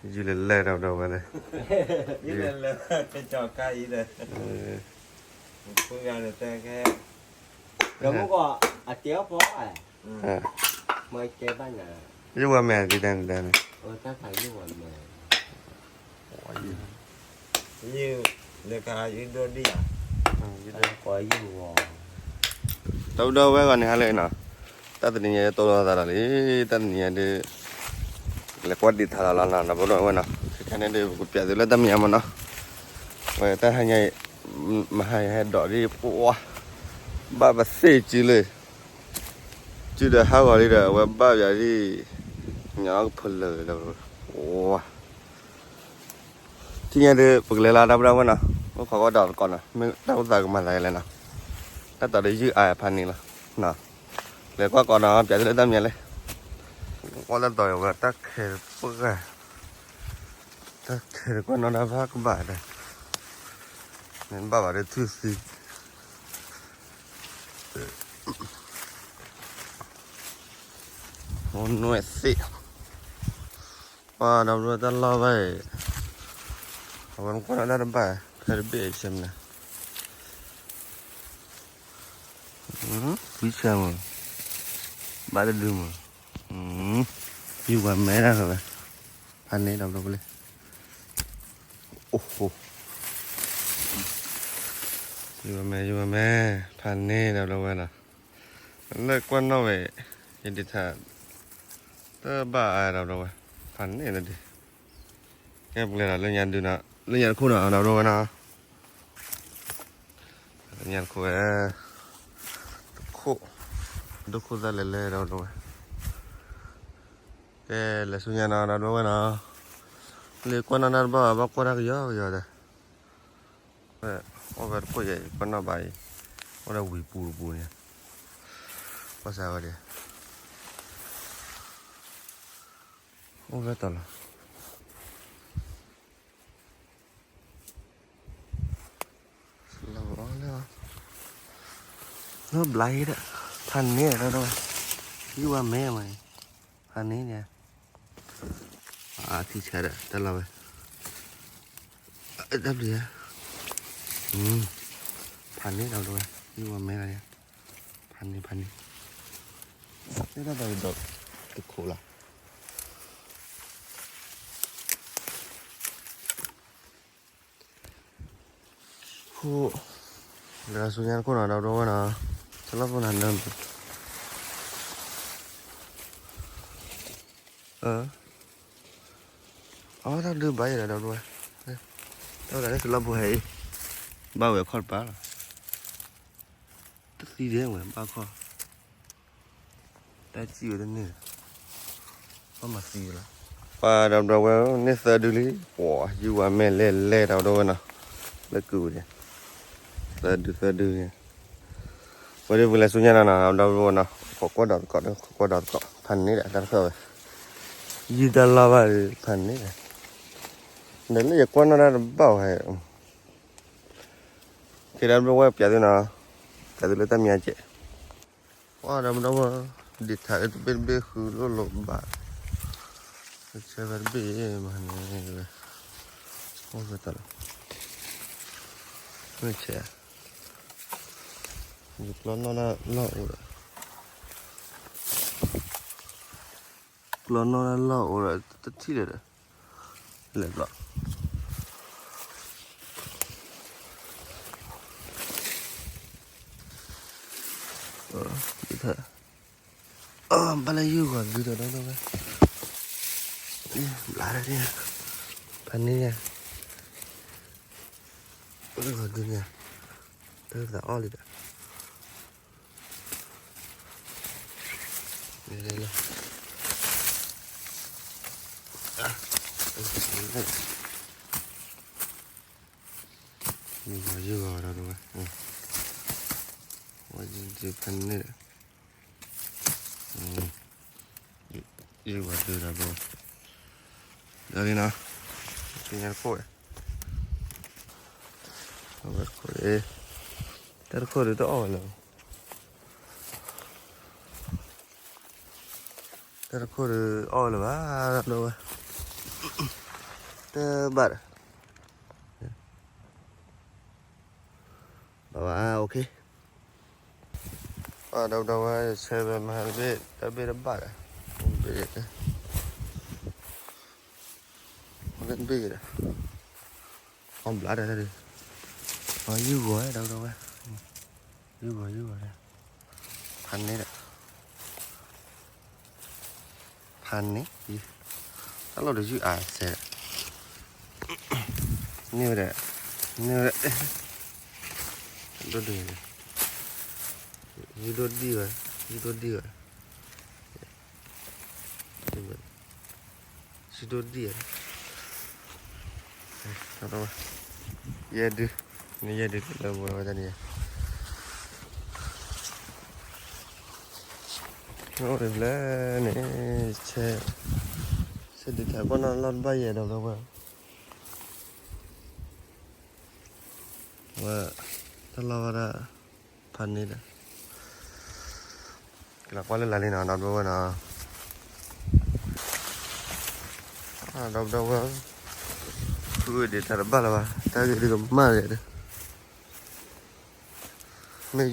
ယုၢ်လဲၤလဲၤဒီးဒီးဝဲလဲၣ်, ယုၢ်လဲၤလဲၤ ကၠီၤကါအံၤဒီး, ဖုဂၤဒီးတဲခဲ, ယဝဲမဲာ်ဒ်တဲန့ၣ်, တၢ်ဒီပုၢ်ဒီဝဲၢ်ဂီၤန့ၣ်ဟါလၢအံၤနီၤ, တၢ်တနံၤညါတိၢ်လိာ်သးဒီးလံ, တၢ်တနံၤညါဒ် လဲၤကွၢ်ဒံးထါလီၤလီၤနီၤ ဒီပုၢ်ဒီဝဲၢ်နီၤ, ခဲခဲန့ၣ်ဒ်ပကပျးသုလၢတၢ်မဲာ်ညါမးနီၤ, ဝဲတၢ်ဟါညါအံၤ မဟါယဟဲဒိးဒ်ပှၤ, ဘၣ်ပသ့ၣ်စုလၢ စုဒီးဟးဂီၤလံဒီး အဝဲဘၣ်ပၠးဒ်, ညါကဖၢလၢာ်ဒီး, ဝါ, ထံၣ်ညါဒ် ပကလဲၤလၢတၢ်ပဒၣ်ဝဲနီၤ, အိၣ်ခိးကီၢ်ဒီးသကိးနီၤ, မ့ၢ်တၢ်အိၣ်သးကမၤသးလဲၣ်နီၤ, တၢ်တီၤဒ်ယုၢ်အါဖးန့ၣ်လီၤ, လဲၤကွၢ်ကီးနီၤ ပၠးသုလၢတၢ်မဲာ်ညါလဲၣ်, ကွၢ်တၢ်တီၤအံၤဝဲတၢ်ခဲပှဲၤ, တၢ်ခဲတကွၢ်နီၣ်တၢ်ဘၣ်ကဘၣ်ဒီး, မ့ၢ်ဘၣ်ဘၣ်ဒီးထူၣ်သံ အိၣ်နွဲၣ်သ့ၣ်, ပှၤဒီပုၢ်ဒီဝဲၢ်တၢ်လီၢ်ဘၣ်အံၤ, အဝဲမ့ၢ်ကွၢ်နီၣ်တၢ်တဘၣ်, ဖဲတဘ့ၣ်အံၤဆဲမနၤ, ဝံဆဲမး, ဘၣ်တဒုမး, ယုၢ်ဝဲမဲဒၣ်ဝဲ, ဖးန့ၣ်ဒီပုၢ်ဒီဝဲၢ်လံ, အိၣ်, ယုၢ်ဝဲမဲ ယုၢ်ဝဲမဲ, ဖးန့ၣ်ဒီပုၢ်ဒီဝဲၢ်နီၤ လၢကွၢ်နီၣ်ဝဲ, ယဒံးထါ, တဘၣ်အါဒီပုၢ်ဒီဝဲၢ်, ဖးန့ၣ်လၢဒံး, ကဲပလဲၤဒီးလၢညါဒုနီၤ လၢညါတခိၣ်နီၤ ဒီပုၢ်ဒီဝဲၢ်နီၤ, လၢညါတခိၣ်ဝဲ, တခိၣ်, ဒိခိၣ်သၣ်လဲၤလဲၤဒီပုၢ်ဒီဝဲၢ်, ကဲလဲၤဆူညါနီၤ ဒီပုၢ်ဒီဝဲၢ်နီၤ, လၢကွၢ်နီၣ်တၢ်တဘၣ်ဘၣ် ဘၣ်ကွၢ်တၢ်ကယီကယီဒီး အိၣ်ဝဲတခိၣ်ယဲ ကွၢ်နီၣ်ဘၣ်အံၤ, အိၣ်ဒီးဝံၤပူၤတပူၤန့ၣ်, ကွၢ်စၢ်ဝဲဒၣ်, အိၣ်ဝဲတလီၤ, လီၤလၢ, လီၤဘျါအံၤဒီး, ဖးန့ၣ်ဒီပုၢ်ဒီဝဲၢ်, ယုၢ်ဝဲမဲမး, ဖးန့ၣ်န့ၣ် အထံဆဲးဒီး တၢ်လီၤဝဲ, တၢ်ဘျုး, ဖးန့ၣ်ဒီပုၢ်ဒီဝဲၢ် ယုၢ်ဝဲမဲလီၤ, ဖးန့ၣ် ဖးန့ၣ်, တၢ်ဘျုးဒီးတခိၣ်လီၤ. ခိၣ်, လၢဆူညါတခိၣ်နီၤ ဒီပုၢ်ဒီဝဲၢ်နီၤ, ဆလီၢ်ဖိနၤနၢၤ, အတၢ်ဒုးဘၣ်ယဲဒီး ဒီပုၢ်ဒီဝဲၢ်, တၢ်ဝဲဒၣ်လၢဆလီၢ်ဖိဟဲအံၤ, ဘၣ်ဝဲခီၣ်တပၤလီၤ, တသံဒဲဝဲဘၣ်ခီၣ် တၢ်စံၣ်ဝဲတန့ၢ်, ဘၣ်မၤသံဝဲလီၤ. ပှၤဒီပုၢ်ဒီဝဲၢ်န့ၣ်သၢဒုလံ, ပှၤယုၢ်ဝဲမဲလဲၤလဲၤဒီပုၢ်ဒီဝဲၢ်နီၤ, လၢကုၢ်ဝဲန့ၣ်, သၢဒုသၢဒုန့ၣ်, ဝဲဒၣ်ပလဲၤဆူညါနီၤနီၤ ဒီပုၢ်ဒီဝဲၢ်နီၤ, ခိးကွၢ်ဒီးသကိး ခိးကွၢ်ဒီးသကိး ဖးန့ၣ်ဒီးတၢ်တခၢၣ်ဝဲ, ယုၢ်တၢ်လီၢ်ဘၣ်ဒီး ဖးန့ၣ်ဒီး, ဒီးလၢယကွၢ်နီၣ်တၢ်တဘၣ်ဝဲ ကဲဒီပုၢ်ဒီဝဲၢ်ပၠးသုနီၤ, ပၠးသုလၢတၢ်မံၤအကဲး, ပှၤဒီပုၢ်ဒီဝဲၢ်, ဒံးထးလၢတဘ့ၣ်တဘ့ၣ်ဃုလိၣ်လိၣ်ဘၣ်, ဆဲးဖဲတဘ့ၣ်မးန့ၣ်, အိၣ်ဖဲတၢ်လီၤ, မ့ၢ်ဆဲး, ယကျီနီၣ်တၢ်လီၢ်အိၣ်ဒီး ကျီနီၣ်တၢ်လီၢ်အိၣ်ဒီး တထံၣ်လၢၤဒီး လဲၤဘျီ, ဘၣ်လၢယုၢ်ဂီၤဒုဒီး ဒီပုၢ်ဒီဝဲၢ်, ဘျါဒီး, ဖးန့ၣ်ညါ, ယုၢ်ဂီၤဒုညါ, တၢ်သးအီၣ်လံဒီး လဲၤလဲၤလဲၤ, ယုၢ်ဂီၤယုၢ်ဂီၤဒီး ဒီပုၢ်ဒီဝဲၢ်, ဝဲယုၢ်ဖးန့ၣ်ဒီး, ယုၢ်ဂီၤဒုဒီး ဒီးလံနီၤ, သ့ၣ်ညါတခိၣ်ဝဲ, အဝဲတခိၣ်, တၢ်တခိၣ်ဒီးတအီၣ်ဝဲလၢၤ တၢ်တခိၣ်ဒီးအီၣ်ဝဲလၢၤဘၣ် ဒီပုၢ်ဒီဝဲၢ်, ဘၣ်ဒီး ဘၣ်ဘၣ် OK ဒီပုၢ်ဒီဝဲၢ် ဆဲးဝဲမဟါတဘ့ၣ် တၢ်ဘ့ၣ်တဘၣ်ဒီး ဘ့ၣ် ဘ့ၣ်ဒီး အီၣ်ဘျးဒီး အီၣ်ယုၢ်ဂီၤ ဒီပုၢ်ဒီဝဲၢ် ယုၢ်ဂီၤ ယုၢ်ဂီၤဒီး ဖးန့ၣ်ဒီး ဖးန့ၣ် တၢ်လီၢ်တယုၢ်အါစဲး န့ၢ်ဝဲဒၣ် န့ၢ်ဝဲဒၣ် ဒိၣ်ဒိၣ် ယုၢ်ဒိၣ်ဒံၣ်ဝဲ ယုၢ်ဒိၣ်ဒံၣ်ဝဲ ယုၢ်ဒိၣ်ဒံၣ်ဝဲ ယဲၢ်ဒု န့ၢ်ယဲၢ်ဒုလၢဝဲဝဲတၢ်န့ၣ် အိၣ်တဖျၢၣ်န့ၣ် ဆဲး ဆဲးဒုးတၢ်ကီၢ်နီၢ်လီၢ်တဘၣ်ယဲၢ် ဒီပုၢ်ဒီဝဲၢ် ဝဲ တၢ်လီၢ်ဝဲဒၣ် ဖးန့ၣ်ဒီး ကလီၤကွၢ်လၢလၢ်လံနီၤ ဒီပုၢ်ဒီဝဲၢ်နီၤ ဒီပုၢ်ဒီဝဲၢ် ဃုဒံးတၢ်တဘၣ်လၢၤဘၣ် တၢ်ဂ့ၢ်ဒုးကမၣ်ဂ့ၤဒီး မ့ၢ်ယုၢ်ကံၢ်ကီၤတၢ်ဘၣ်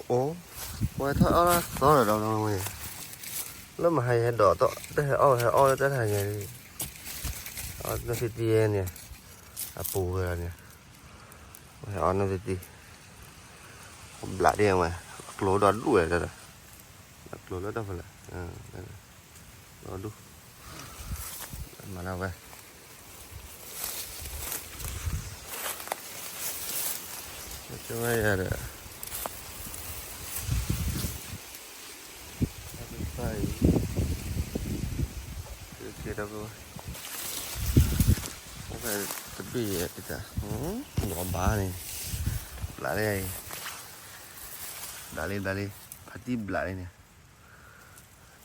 အိၣ် ဝဲထီၣ်အီၣ်သီဒီးဒီးဝဲ လၢမဟါယဟဲဒိး တၢ်ဟဲအီၣ်ဝဲဟဲအီၣ်လၢတၢ်တဟါညါ အီၣ်နီၢ်သံၣ်သံၣ်န့ၣ် အပူၤဝဲန့ၣ် ဟဲအီၣ်နီၢ်သံၣ်သံၣ် ဘျးဒ်ဝဲ ကျိဒီးဒူၣ်ဝဲဒီး ကျိလၢတၢ်ဖီလာ် ဒီးဒူၣ် မၤဒၣ်ဝဲ ကဝဲယၤဒီး တၢ်ဖံဖးအံၤ ကဲဒီး တဘ့ၣ်ယဲၢ်တၢ် ဘီးဘၣ်န့ၣ် ဘျးလံအံၤ ဘျးလံ ဘျးလံ ဖါတံၢ်ဘျးလံန့ၣ် တံၢ်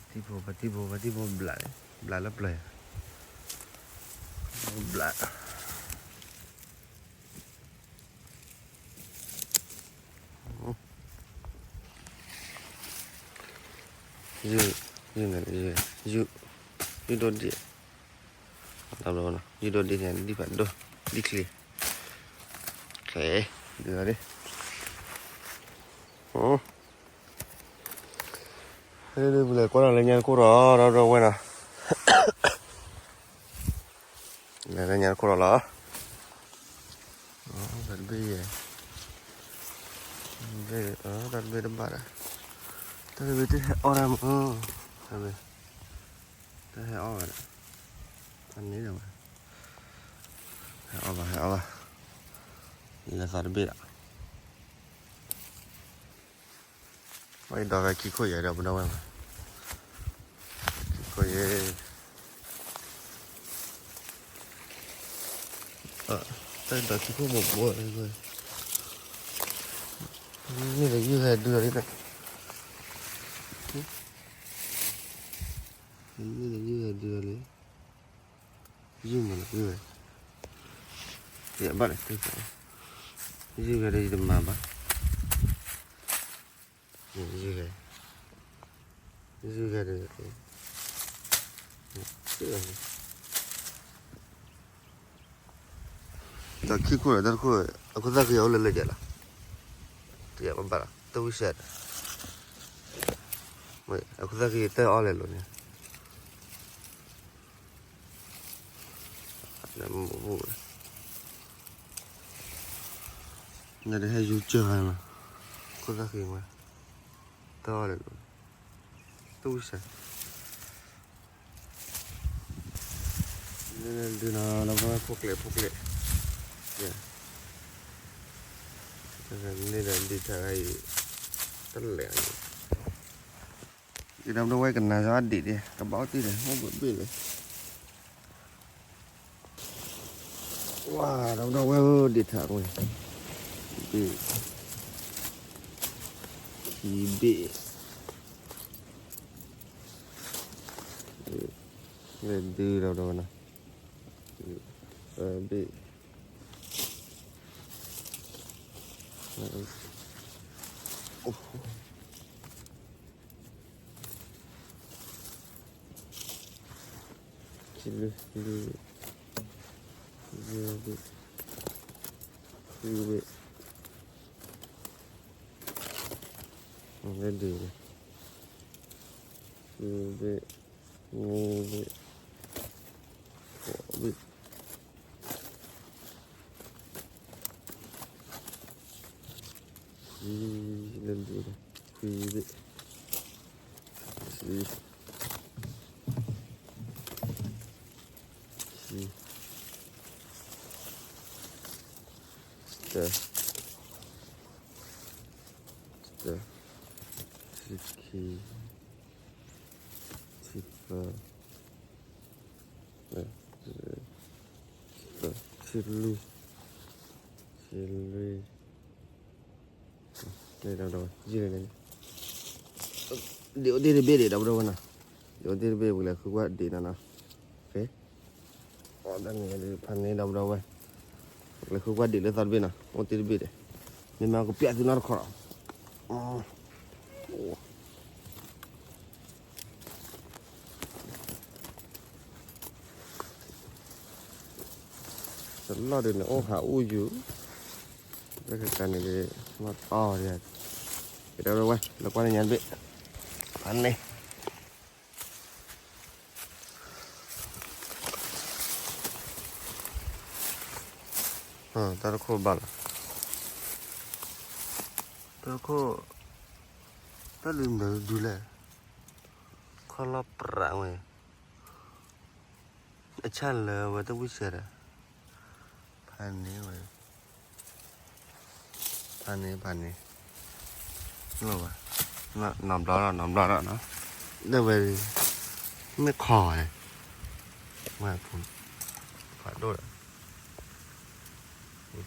ဖိ ဖါတံၢ်ဖိ ဖါတံၢ်ဖိဘျးလံ ဘျးလၢပျၢၤ ဘျး ယုၢ် ယုၢ်န့ၣ် ယုၢ် ယုၢ်ဒိၣ်ဒံၣ် ယုၢ်ဒိၣ်ဒံၣ်န့ၣ် ဒံၣ်ဖးဒိၣ် ဒံၣ်ချံ ခဲ ဒုးလီၤဒံး ပလဲၤကွၢ်တၢ်လၢညါတခိၣ်ဒီး ဒီပုၢ်ဒီဝဲၢ်နီၤ လဲၤလၢညါတခိၣ်ဒီးလီၤ တၢ်တဘ့ၣ်ယဲၢ် တၢ်တဘ့ၣ်တဘၣ်ဒီး တၢ်တဘ့ၣ်တဟဲအီၣ်ဒၣ်မး တၢ်တဘ့ၣ် တၢ်ဟဲအီၣ်ဝဲဒၣ် အန့ၣ်ဒီးဝဲ ဟဲအီၣ်ဘၣ် ဟဲအီၣ်ဘၣ် လဲၤသးတဘ့ၣ်ဒီး ဝဲဒီးဝဲခံခိၣ်ယဲၢ်ဒီးပဒီဝဲမး ခံခိၣ်ယဲၢ် တၢ်ဒီးခံခိၣ်ဘိဘိ မ့ၢ်ဒီးယုၢ်ဟဲဒုးလီၤလံ မ့ၢ်ဒီးယုၢ်ဟဲဒုးလီၤလံ ယုၢ်မးလီၤ ယုၢ်ဝဲ ယဘၣ်လီၤ ယုၢ်ဝဲဒီးယတမၤဘၣ် ယုၢ်ဝဲ ယုၢ်ဝဲဒီး တၢ်ခံခိၣ်ဒီးတၢ်တခိၣ် အခိၣ်သၣ်ဃံအအိၣ်လၢလၢယဲၢ်လီၤ တယဘၣ်လီၤ တဝံၣ်စဲး အခိၣ်သၣ်ဃံတၢ်အီၣ်လဲၤလိာ်န့ၣ် နတဟဲယူၤစၢၤနီၤ ခိၣ်သၣ်ဃံဝဲ တၢ်အီၣ်လဲၤလိာ် တဝံၣ်စဲး ဒုးနီၤ လီၤဖိကျဲးဖိကျဲး န့ၣ်ဒီးဒံးတၢ်အံၤ တလဲၤအံၤ ဒီပုၢ်ဒီဝဲၢ်ကနၤစၢ်ဒံးဒံး ကဘၣ်အီၣ်တ့ၢ်ဒီး မ့ၢ်ဘ့ၣ်လၢ ဝါ ဒီပုၢ်ဒီဝဲၢ်ဧၢ ဒံးထးဝဲ ဘ့ၣ် ခံဘ့ၣ် လဲၤဒုးဒီပုၢ်ဒီဝဲၢ်နီၤ ဘ့ၣ် အိၣ် ခံဘ့ၣ်, ယဲၢ်ဘ့ၣ်, ဃုဘ့ၣ်, လၢဒ့ၣ်, ဃုဘ့ၣ်, နွံဘ့ၣ်, ဃိးဘ့ၣ်, လၢဒ့ၣ်, ခွံဘ့ၣ်, ဆံ, ဆံ, တၢ, တၢ, ဆံခံ, ဆံသၢ, ဆံလွံၢ်, ဆံလွံၢ်, ဒ့ၣ်အိၣ်တ့ၢ်တဘ့ၣ်ဒံး ဒီပုၢ်ဒီဝဲၢ်နီၤ, ဒ့ၣ်အိၣ်တ့ၢ်တဘ့ၣ် ပကလဲၤဃုကွၢ်ဒ့ၣ်နီၤနီၤ, ဖဲန့ၣ် ဖးန့ၣ် ဒီပုၢ်ဒီဝဲၢ်, ပကလဲၤဃုကွၢ်ဒ့ၣ်လၢသီတဘ့ၣ်နီၤ, အိၣ်တ့ၢ်တဘ့ၣ်ဒံး, မ့ၢ်မးကပျးသုနီတခီလီၤ. တလီၢ်ဒုးန့ၣ် အိၣ်ဟးအိၣ်ယူၤ, လၢကကးန့ၣ်ဒုး မ့ၢ်အီၣ်ဒံး, ကဲဒီပုၢ်ဒီဝဲၢ် လဲၤကွၢ်လၢညါတဘ့ၣ်, ဖးန့ၣ် တၢ်တခိၣ်ဘၣ်လီၤ, တၢ်တခိၣ်, တၢ်ဒုးမ့ၢ်ဒုးလဲၣ်, ခီလီၤပြးဝဲ, အဆၣ်လၢဝဲတဝံၣ်စဲးဒီး, ဖးန့ၣ်ဝဲ, ဖးန့ၣ် ဖးန့ၣ်, လီၤဘၣ်, နီၢ်ဘျီဒီး နီၢ်ဘျီဒီးနီၤ, ဒီးဝဲ, မ့ၢ်ခီၣ်ဝဲ, မ့ၢ်ဖု, ဖးဒိၣ်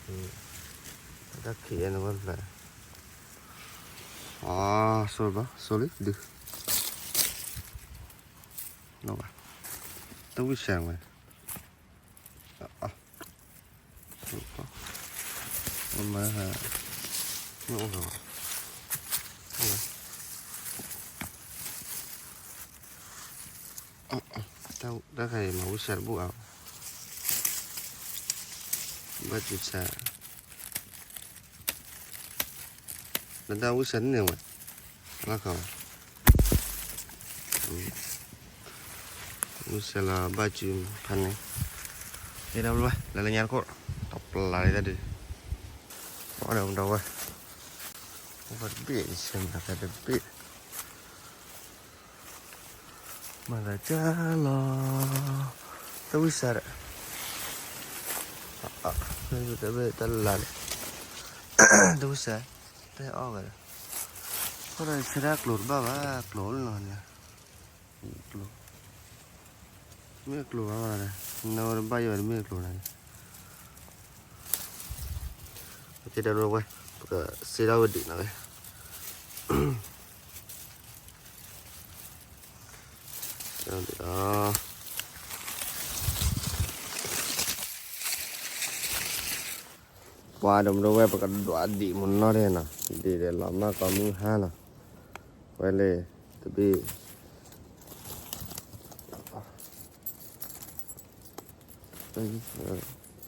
ဒီး, တၢ်ခံးအဲၣ်န့ၣ်ဝဲဖျါ, အ, ဆိလီၤဘၣ် ဆိလံဒုး, လီၤဘၣ်, တဝံၣ်စဲးဝဲ မ့ၢ်, မ့ၢ်အိၣ်လီၤ, တၢ်ခါအံၤမၤဝံၣ်စဲးတဘူၣ်အါ, ဘၣ်စူၤစဲး လၢတၢ်ဝံၣ်စဲးန့ၣ်ဝဲ, လၢခီ, ဝံၣ်စဲးလီၤဘၣ်စူၤဖးန့ၣ်, ဟဲဒီပုၢ်ဒီဝဲၢ် လဲၤလၢညါတခိၣ်, တပျးလံတၢ်ဒုး, ဒီပုၢ်ဒီဝဲၢ်, အိၣ်တဘ့ၣ် ယဆဲးမၤသးတဘ့ၣ် မၤသးကၢ်လီၤ, တဝံၣ်စဲးဒီး, တဘ့ၣ်တၢ်လၢ်န့ၣ်, တဝံၣ်စဲး, တၢ်အီၣ်ဝဲဒီး, အဃိဒီးဆဲးဒၣ်ကျိၤတဘၣ်ဘၣ် ကျိၤလီၤန့ၣ်, ကျိၤ, မ့ၢ်ကျိၤဘၣ်ဘၣ်ဒီး, နဝဲတဘၣ်ယိၣ်ဝဲတမ့ၢ်ကျိၤန့ၣ်, ကဲဒီပုၢ်ဒီဝဲၢ် ပကစ့ထီၣ်ဝဲဒံးနီၤဝဲ ပှၤဒီပုၢ်ဒီဝဲၢ် ပကဒွးဒံးမုၢ်နီၢ်ဒဲးနီၤ, ဒ်ဒီးလီၤမၢ်ကီးမုၢ်ဟါနီၤ, ဝဲလဲၤတဘ့ၣ်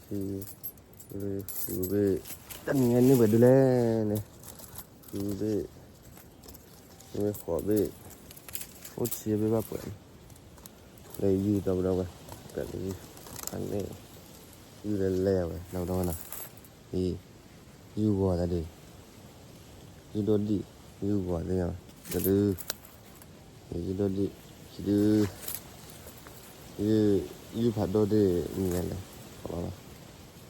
ဃုဘ့ၣ်, တနံၤညါန့ၢ်ပှဲၤဒုလဲၣ်န့ၣ်, ဃုဘ့ၣ်, မ့ၢ်ဃိးဘ့ၣ်, အိၣ်ဆံဘ့ၣ်ဘၣ်ပှဲၤ, လၢယုၢ်ဒီပုၢ်ဒီဝဲၢ်, ကဲယုၢ်, ဖးန့ၣ်, ယုၢ်လၢလဲၢ်ဝဲ ဒီပုၢ်ဒီဝဲၢ်နီၤ, အံၤ, ယုၢ်ဂီၤသးဒ်, ယုၢ်ဒိၣ်ဒံၣ်, ယုၢ်ဂီၤသ့ၣ်ညါ, ကဲဒု ယုၢ်ဒိၣ်ဒံၣ်, ဒု, ယုၢ်ဖးဒိၣ်ဒံၣ်မံၤလဲၣ်,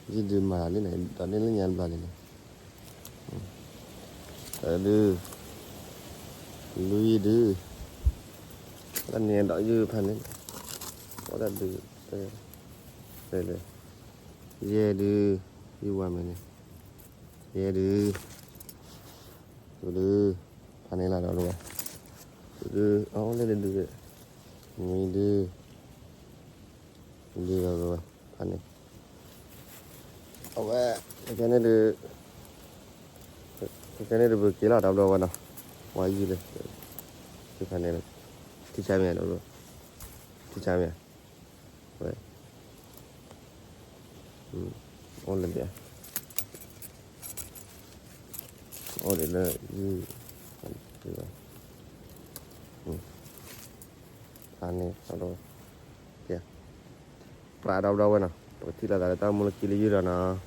ယုၢ်ဒုမၤလံန့ၣ် ဒီးန့ၢ်လၢညါတဘျီလံန့ၣ်, ဒု, လွံၢ်ဒု, တၢ်န့ၣ်ဒီးယုၢ်ဖးန့ၣ်, အိၣ်တၢ်ဒု, လဲၤလဲၤ, ယဲၢ်ဒု, ယုၢ်ဝါမဲာ်န့ၣ်, ယဲၢ်ဒု, ဒု, ဖးန့ၣ်လၢဒီးလီၤ, ဒု, အအိၣ်လၢဒု, နွံဒု, ဒုဒီးလီၤ, ဖးန့ၣ်, အဝဲ, ခဲကဲန့ၣ်ဒုး, ခဲကဲန့ၣ်ဒုး ပက့ၤလီၤဒီပုၢ်ဒီဝဲၢ်နီၤ, ဝါယုၢ်လၢ, ဖးန့ၣ်လၢ, ထံဆါမ့ၢ်ဧါဒီပုၢ်, ထံဆါမ့ၢ်ဧါ, ဝဲ, အိၣ်လၢဒ်, အိၣ်ဒ်လၢ, ဖးန့ၣ်, ကဲ, ပှၤဒီပုၢ်ဒီဝဲၢ်နီၤ, ပကထံၣ်လိာ်သးလၢတၢ်အိၣ်မူလၢခံလၢယုၢ်ဒီးနီၤ,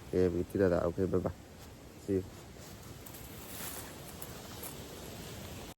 ကဲ ပကထံၣ်လိာ်သး okay bye bye, see you.